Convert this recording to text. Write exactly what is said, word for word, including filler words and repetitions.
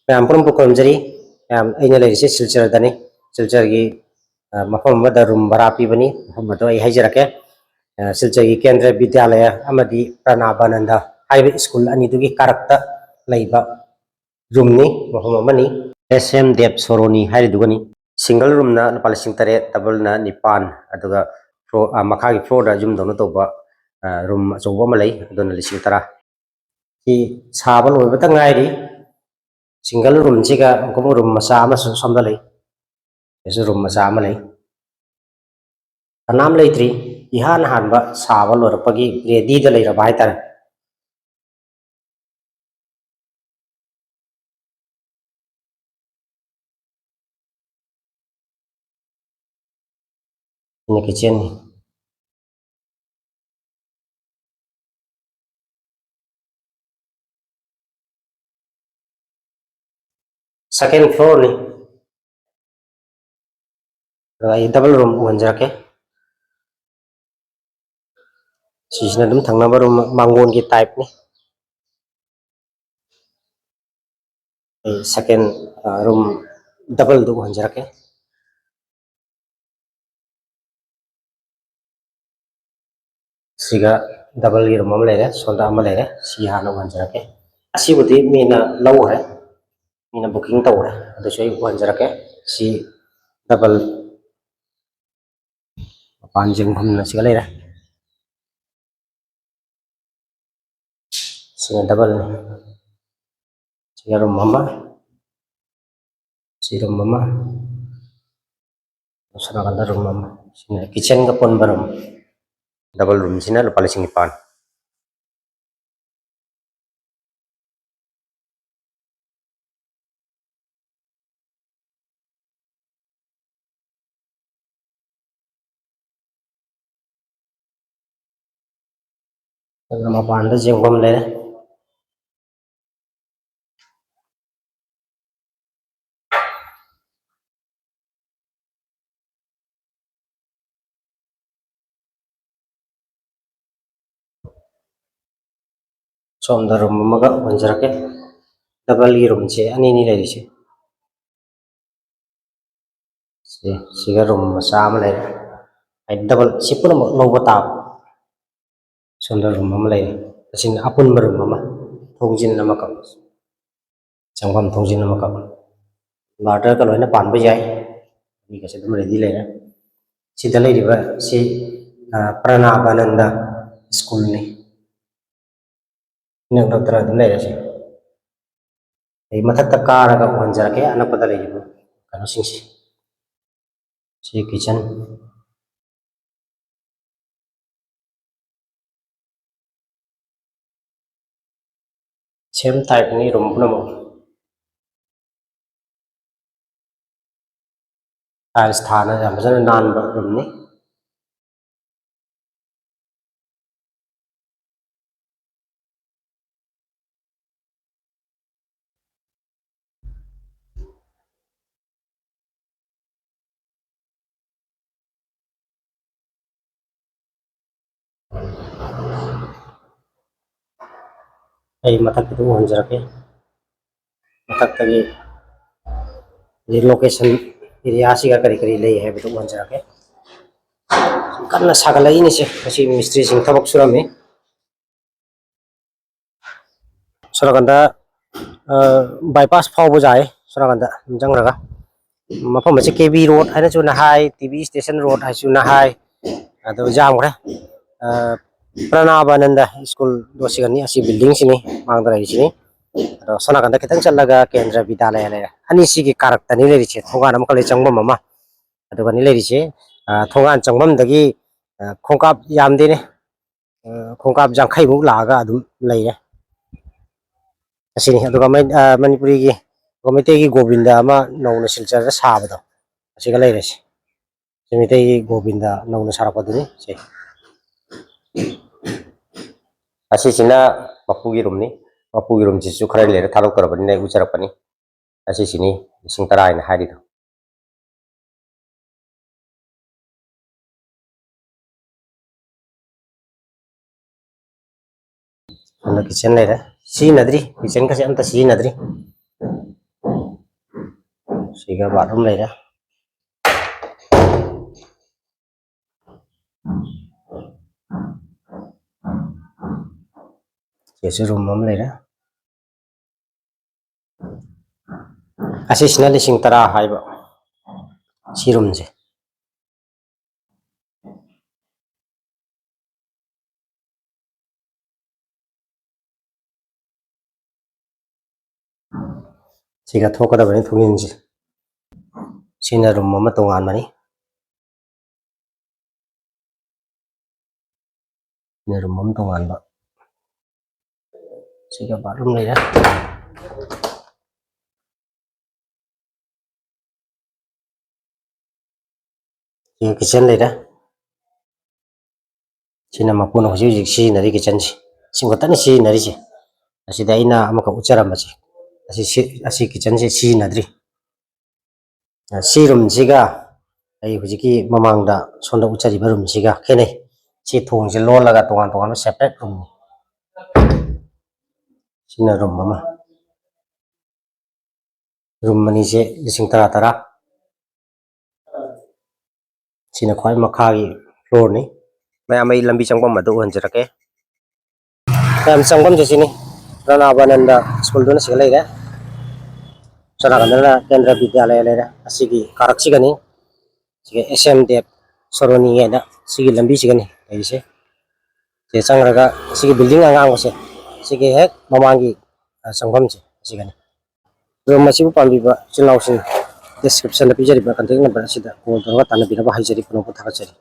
ꯃꯌꯥꯝ ꯄꯨꯝꯅꯃꯛꯄꯨ ꯈꯨꯔꯨꯝꯖꯔꯤ꯫ ꯃꯌꯥꯝ, ꯑꯩꯅ ꯂꯩꯔꯤꯁꯦ ꯁꯤꯜꯆꯔꯗꯅꯤ꯫ ꯁꯤꯜꯆꯔꯒꯤ, ꯑ, ꯃꯐꯝ ꯑꯃꯗ ꯔꯨꯝ ꯚꯔꯥ ꯄꯤꯕꯅꯤ꯫ ꯃꯐꯝ ꯑꯗꯣ ꯑꯩ ꯍꯥꯏꯖꯔꯛꯀꯦ꯫ ꯑ, ꯁꯤꯜꯆꯔꯒꯤ ꯀꯦꯟꯗ꯭ꯔ ꯕꯤꯗ꯭ꯌꯥꯂꯌ ꯑꯃꯗꯤ ꯄ꯭ꯔꯅꯥꯕꯥꯅꯟꯗ ꯍꯥꯏꯔꯤꯕ ꯁ꯭ꯀꯨꯜ ꯑꯅꯤꯗꯨꯒꯤ ꯀꯥꯔꯛꯇ ꯂꯩꯕ ꯔꯨꯝꯅꯤ, ꯃꯐꯝ ꯑꯃꯅꯤ꯫ ꯑꯦꯁ ꯑꯦꯝ ꯗꯦꯕ ꯁꯣꯔꯣꯅꯤ ꯍꯥꯏꯔꯤꯗꯨꯒꯅꯤ꯫ ꯁꯤꯡꯒꯜ ꯔꯨꯝꯅ ꯂꯨꯄꯥ ꯂꯤꯁꯤꯡ ꯇꯔꯦꯠ, ꯗꯕꯜꯅ ꯅꯤꯄꯥꯟ, ꯑꯗꯨꯒ ꯐ꯭ꯂꯣ-, ꯑ, ꯃꯈꯥꯒꯤ ꯐ꯭ꯂꯣꯔꯗ ꯌꯨꯝꯗꯧꯅ ꯇꯧꯕ, ꯑ, ꯔꯨꯝ ꯑꯆꯧꯕ ꯑꯃ ꯂꯩ, ꯑꯗꯨꯅ ꯂꯤꯁꯤꯡ ꯇꯔꯥ꯫ ꯁꯤ ꯁꯥꯕ ꯂꯣꯏꯕꯇ ꯉꯥꯏꯔꯤ꯫ ꯁꯤꯡꯒꯜ ꯔꯨꯝꯁꯤꯒ ꯑꯃꯨꯛ ꯔꯨꯝ ꯃꯆꯥ ꯑꯃꯁꯨ ꯁꯣꯝꯗ ꯂꯩ꯫ ꯁꯤꯁꯨ ꯔꯨꯝ ꯃꯆꯥ ꯑꯃ ꯂꯩ꯫ ꯀꯅꯥꯝ ꯂꯩꯇ꯭ꯔꯤ꯫ ꯏꯍꯥꯟ ꯍꯥꯟꯕ ꯁꯥꯕ ꯂꯣꯏꯔꯛꯄꯒꯤ ꯔꯦꯗꯤꯗ ꯂꯩꯔꯕ ꯍꯥꯏꯇꯥꯔꯦ꯫ ꯁꯤꯅ ꯀꯤꯠꯆꯦꯟꯅꯤ꯫ ꯁꯦꯀꯦꯟ ꯐ꯭ꯂꯣꯔꯅꯤ꯫ ꯑꯗꯣ ꯑꯩ ꯗꯕꯜ ꯔꯨꯝ ꯎꯍꯟꯖꯔꯛꯀꯦ꯫ ꯁꯤꯁꯤꯅ ꯑꯗꯨꯝ ꯊꯪꯅꯕ ꯔꯨꯝ, ꯃꯥꯡꯒꯣꯟꯒꯤ ꯇꯥꯏꯞꯅꯤ꯫ ꯑꯩ ꯁꯦꯀꯦꯟ, ꯑ, ꯔꯨꯝ ꯗꯕꯜꯗꯨ ꯎꯍꯟꯖꯔꯛꯀꯦ꯫ ꯁꯤꯒ ꯗꯕꯜꯒꯤ ꯔꯨꯝ ꯑꯃ ꯂꯩꯔꯦ, ꯁꯣꯝꯗ ꯑꯃ ꯂꯩꯔꯦ꯫ ꯁꯤ ꯍꯥꯟꯅ ꯎꯍꯟꯖꯔꯛꯀꯦ꯫ ꯑꯁꯤꯕꯨꯗꯤ ꯃꯤꯅ ꯂꯧꯈ꯭ꯔꯦ, ꯃꯤꯅ ꯕꯨꯀꯤꯡ ꯇꯧꯈ꯭ꯔꯦ, ꯑꯗꯨꯁꯨ ꯑꯩ ꯎꯍꯟꯖꯔꯛꯀꯦ꯫ ꯁꯤ ꯗꯕꯜ ꯃꯄꯥꯟ ꯆꯤꯡꯐꯝꯅ ꯁꯤꯒ ꯂꯩꯔꯦ꯫ ꯁꯤꯅ ꯗꯕꯜꯅꯤ꯫ ꯁꯤꯒ ꯔꯨꯝ ꯑꯃ, ꯁꯤ ꯔꯨꯝ ꯑꯃ, ꯑꯁꯣꯝ ꯅꯥꯀꯟꯗ ꯔꯨꯝ ꯑꯃ꯫ ꯁꯤꯅ ꯀꯤꯠꯆꯟꯒ ꯄꯨꯟꯕ ꯔꯨꯝ꯫ ꯗꯕꯜ ꯔꯨꯝꯁꯤꯅ ꯂꯨꯄꯥ ꯂꯤꯁꯤꯡ ꯅꯤꯄꯥꯟ꯫ ꯑꯗꯨꯅ ꯃꯄꯥꯟꯗ ꯌꯦꯡꯐꯝ ꯂꯩꯔꯦ꯫ ꯁꯣꯝꯗ ꯔꯨꯝ ꯑꯃꯒ ꯎꯍꯟꯖꯔꯛꯀꯦ꯫ ꯗꯕꯜꯒꯤ ꯔꯨꯝꯁꯦ ꯑꯅꯤꯅꯤ ꯂꯩꯔꯤꯁꯦ꯫ ꯁꯤ, ꯁꯤꯒ ꯔꯨꯝ ꯃꯆꯥ ꯑꯃ ꯂꯩꯔꯦ꯫ ꯍꯥꯏꯗꯤ ꯗꯕꯜ, ꯁꯤ ꯄꯨꯝꯅꯃꯛ ꯂꯧꯕ ꯇꯥꯕ꯫ ꯁꯣꯝꯗ ꯔꯨꯝ ꯑꯃ ꯂꯩꯔꯦ꯫ ꯑꯁꯤꯅ ꯑꯄꯨꯟꯕ ꯔꯨꯝ ꯑꯃ, ꯊꯣꯡꯖꯤꯟ ꯑꯃꯈꯛ, ꯆꯪꯐꯝ ꯊꯣꯡꯖꯤꯟ ꯑꯃꯈꯛ꯫ ꯏꯟꯚꯔꯇꯔꯒ ꯂꯣꯏꯅ ꯄꯥꯟꯕ ꯌꯥꯏ꯫ ꯃꯤꯒꯁꯦ ꯑꯗꯨꯝ ꯔꯦꯗꯤ ꯂꯩꯔꯦ꯫ ꯁꯤꯗ ꯂꯩꯔꯤꯕ ꯁꯤ, ꯑ, ꯄ꯭ꯔꯅꯥꯕꯥꯅꯟꯗ ꯁ꯭ꯀꯨꯜꯅꯤ꯫ ꯏꯅꯛ ꯅꯛꯇꯅ ꯑꯗꯨꯝ ꯂꯩꯔꯦ ꯁꯤ꯫ ꯑꯩ ꯃꯊꯛꯇ ꯀꯥꯔꯒ ꯎꯍꯟꯖꯔꯛꯀꯦ ꯑꯅꯛꯄꯗ ꯂꯩꯔꯤꯕ ꯀꯩꯅꯣꯁꯤꯡꯁꯦ꯫ ꯁꯤ ꯀꯤꯠꯆꯟ꯫ ꯁꯦꯝ ꯇꯥꯏꯞꯅꯤ ꯔꯨꯝ ꯄꯨꯝꯅꯃꯛ꯫ ꯇꯥꯏꯜꯁ ꯊꯥꯅ ꯌꯥꯝ ꯐꯖꯅ ꯅꯥꯟꯕ ꯔꯨꯝꯅꯤ꯫ ꯑꯩ ꯃꯊꯛꯇ ꯑꯗꯨꯝ ꯎꯍꯟꯖꯔꯛꯀꯦ꯫ ꯃꯊꯛꯇꯒꯤ ꯂꯣꯀꯦꯁꯟ ꯑꯦꯔꯤꯌꯥꯁꯤꯒ ꯀꯔꯤ ꯀꯔꯤ ꯂꯩ ꯍꯥꯏꯕꯗꯨ ꯎꯍꯟꯖꯔꯛꯀꯦ꯫ ꯀꯟꯅ ꯁꯥꯒꯠꯂꯛꯏꯅꯦꯁꯦ, ꯉꯁꯤ ꯃꯤꯁꯇ꯭ꯔꯤꯁꯤꯡ ꯊꯕꯛ ꯁꯨꯔꯝꯃꯤ꯫ ꯁꯣꯝ ꯅꯥꯀꯟꯗ, ꯑ, ꯕꯥꯏꯄꯥꯁ ꯐꯥꯎꯕ ꯌꯥꯏ, ꯁꯣꯝ ꯅꯥꯀꯟꯗ ꯆꯪꯈ꯭ꯔꯒ꯫ ꯃꯐꯝ ꯑꯁꯤ ꯀꯦ ꯕꯤ ꯔꯣꯗ ꯍꯥꯏꯅꯁꯨ ꯅ ꯍꯥꯏ, ꯇꯤ ꯚꯤ ꯁ꯭ꯇꯦꯁꯟ ꯔꯣꯗ ꯍꯥꯏꯁꯨ ꯅ ꯍꯥꯏ꯫ ꯑꯗꯨ ꯌꯥꯝꯈ꯭ꯔꯦ꯫ ꯑ, ꯄ꯭ꯔꯅꯥꯕꯥꯅꯟꯗ ꯁ꯭ꯀꯨꯜꯗꯣ ꯁꯤꯒꯅꯤ, ꯑꯁꯤ ꯕꯤꯜꯗꯤꯡꯁꯤꯅꯤ ꯃꯥꯡꯗ ꯂꯩꯔꯤꯁꯤꯅꯤ꯫ ꯑꯗꯣ ꯁꯣꯝ ꯅꯥꯀꯟꯗ ꯈꯤꯇꯪ ꯆꯠꯂꯒ ꯀꯦꯟꯗ꯭ꯔ ꯕꯤꯗ꯭ꯌꯥꯂꯌꯥ ꯂꯩꯔꯦ꯫ ꯑꯅꯤꯁꯤꯒꯤ ꯀꯥꯔꯛꯇꯅꯤ ꯂꯩꯔꯤꯁꯦ, ꯊꯣꯡꯒꯥꯟ ꯑꯃꯈꯛ ꯂꯩ, ꯆꯪꯐꯝ ꯑꯃ꯫ ꯑꯗꯨꯒꯅꯤ ꯂꯩꯔꯤꯁꯦ꯫ ꯑ, ꯊꯣꯡꯒꯥꯟ ꯆꯪꯐꯝꯗꯒꯤ, ꯑ, ꯈꯣꯡꯀꯥꯞ ꯌꯥꯝꯗꯦꯅꯦ꯫ ꯑ, ꯈꯣꯡꯀꯥꯞ ꯌꯥꯡꯈꯩꯃꯨꯛ ꯂꯥꯛꯑꯒ ꯑꯗꯨꯝ ꯂꯩꯔꯦ꯫ ꯑꯁꯤꯅꯤ꯫ ꯑꯗꯨꯒ ꯃꯩ-, ꯑ, ꯃꯅꯤꯄꯨꯔꯤꯒꯤ, ꯃꯩꯇꯩꯒꯤ ꯒꯣꯕꯤꯟꯗ ꯑꯃ ꯅꯧꯅ ꯁꯤꯜꯆꯔꯗ ꯁꯥꯕꯗꯣ, ꯑꯁꯤꯒ ꯂꯩꯔꯦ꯫ ꯁꯤ ꯃꯩꯇꯩꯒꯤ ꯒꯣꯕꯤꯟꯗ ꯅꯧꯅ ꯁꯥꯔꯛꯄꯗꯨꯅꯤ꯫ ꯁꯤ꯫ ꯑꯁꯤꯁꯤꯅ ꯃꯄꯨꯒꯤ ꯔꯨꯝꯅꯤ꯫ ꯃꯄꯨꯒꯤ ꯔꯨꯝꯁꯤꯁꯨ ꯈꯔ ꯂꯩꯔ ꯊꯥꯗꯣꯛꯇꯧꯔꯕꯅꯤꯅ ꯑꯩ ꯎꯠꯆꯔꯛꯄꯅꯤ꯫ ꯑꯁꯤꯁꯤꯅꯤ ꯂꯤꯁꯤꯡ ꯇꯔꯥ ꯍꯥꯏꯅ ꯍꯥꯏꯔꯤꯗꯣ꯫ ꯁꯣꯝꯗ ꯀꯤꯠꯆꯟ ꯂꯩꯔꯦ꯫ ꯁꯤꯖꯤꯟꯅꯗ꯭ꯔꯤ, kitchenꯒꯁꯦ ꯑꯝꯇ ꯁꯤꯖꯤꯟꯅꯗ꯭ꯔꯤ꯫ ꯁꯤꯒ bathroom ꯂꯩꯔꯦ꯫ ꯁꯤꯁꯨ room ꯑꯃ ꯂꯩꯔꯦ꯫ ꯑꯁꯤꯁꯤꯅ ꯂꯤꯁꯤꯡ ꯇꯔꯥ ꯍꯥꯏꯕ, ꯁꯤ roomꯁꯦ꯫ ꯁꯤꯒ ꯊꯣꯛꯀꯗꯕꯅꯤ ꯊꯣꯡꯖꯤꯟꯁꯦ꯫ ꯁꯤꯅ room ꯑꯃ ꯇꯣꯉꯥꯟꯕꯅꯤ꯫ ꯁꯤꯅ room ꯑꯃ ꯇꯣꯉꯥꯟꯕ꯫ ꯁꯤꯒ bathroom ꯂꯩꯔꯦ꯫ ꯁꯤꯒ kitchen ꯂꯩꯔꯦ꯫ ꯁꯤꯅ ꯃꯄꯨꯅ ꯍꯧꯖꯤꯛ ꯍꯧꯖꯤꯛ ꯁꯤꯖꯤꯟꯅꯔꯤ kitchenꯁꯦ꯫ ꯁꯤ ꯈꯛꯇꯅꯤ ꯁꯤꯖꯤꯟꯅꯔꯤꯁꯦ꯫ ꯑꯁꯤꯗ ꯑꯩꯅ ꯑꯃꯈꯛ ꯎꯠꯆꯔꯝꯕꯁꯦ꯫ ꯑꯁꯤ, ꯁꯤ, ꯑꯁꯤ kitchenꯁꯦ ꯁꯤꯖꯤꯟꯅꯗ꯭ꯔꯤ꯫ ꯁꯤ roomꯁꯤꯒ ꯑꯩ ꯍꯧꯖꯤꯛꯀꯤ ꯃꯃꯥꯡꯗ ꯁꯣꯝꯗ ꯎꯠꯆꯔꯤꯕ roomꯁꯤꯒ ꯈꯦꯠꯅꯩ꯫ ꯁꯤ ꯊꯣꯡꯁꯦ ꯂꯣꯜꯂꯒ ꯇꯣꯉꯥꯟ ꯇꯣꯉꯥꯟꯕ separate roomꯅꯤ꯫ ꯁꯤꯅ room ꯑꯃ꯫ Room ꯑꯅꯤꯁꯦ ꯂꯤꯁꯤꯡ ꯇꯔꯥ ꯇꯔꯥ꯫ ꯁꯤꯅ ꯈ꯭ꯋꯥꯏ ꯃꯈꯥꯒꯤ floorꯅꯤ꯫ ꯃꯌꯥꯝ ꯑꯩ ꯂꯝꯕꯤ ꯆꯪꯐꯝ ꯑꯗꯨ ꯎꯍꯟꯖꯔꯛꯀꯦ꯫ ꯃꯌꯥꯝ ꯆꯪꯐꯝꯁꯦ ꯁꯤꯅꯤ꯫ ꯔꯥꯅꯥꯕꯥꯅꯟꯗ ꯁ꯭ꯀꯨꯜꯗꯨꯅ ꯁꯤꯒ ꯂꯩꯔꯦ꯫ ꯁꯣꯝ ꯅꯥꯀꯟꯗꯅ ꯀꯦꯟꯗ꯭ꯔ ꯕꯤꯗ꯭ꯌꯥꯂꯌ ꯂꯩꯔꯦ꯫ ꯑꯁꯤꯒꯤ ꯀꯥꯔꯛꯁꯤꯒꯅꯤ꯫ ꯁꯤꯒ S M ꯗꯦꯕ ꯁꯣꯔꯣꯅꯤ ꯍꯥꯏꯅ ꯁꯤꯒꯤ ꯂꯝꯕꯤꯁꯤꯒꯅꯤ ꯂꯩꯔꯤꯁꯦ꯫ ꯁꯤꯗ ꯆꯪꯈ꯭ꯔꯒ ꯁꯤꯒꯤ building ꯑꯉꯥꯡꯕꯁꯦ, ꯁꯤꯒꯤ ꯍꯦꯛ ꯃꯃꯥꯡꯒꯤ, ꯑ, ꯆꯪꯐꯝꯁꯦ ꯑꯁꯤꯒꯅꯤ꯫ Room ꯑꯁꯤꯕꯨ ꯄꯥꯝꯕꯤꯕ ꯏꯆꯤꯜ ꯏꯅꯥꯎꯁꯤꯡ descriptionꯗ ꯄꯤꯖꯔꯤꯕ contact number ꯑꯁꯤꯗ call ꯇꯧꯔꯒ ꯇꯥꯟꯅꯕꯤꯅꯕ ꯍꯥꯏꯖꯔꯤ, ꯄꯨꯝꯅꯃꯛꯄꯨ ꯊꯥꯒꯠꯆꯔꯤ꯫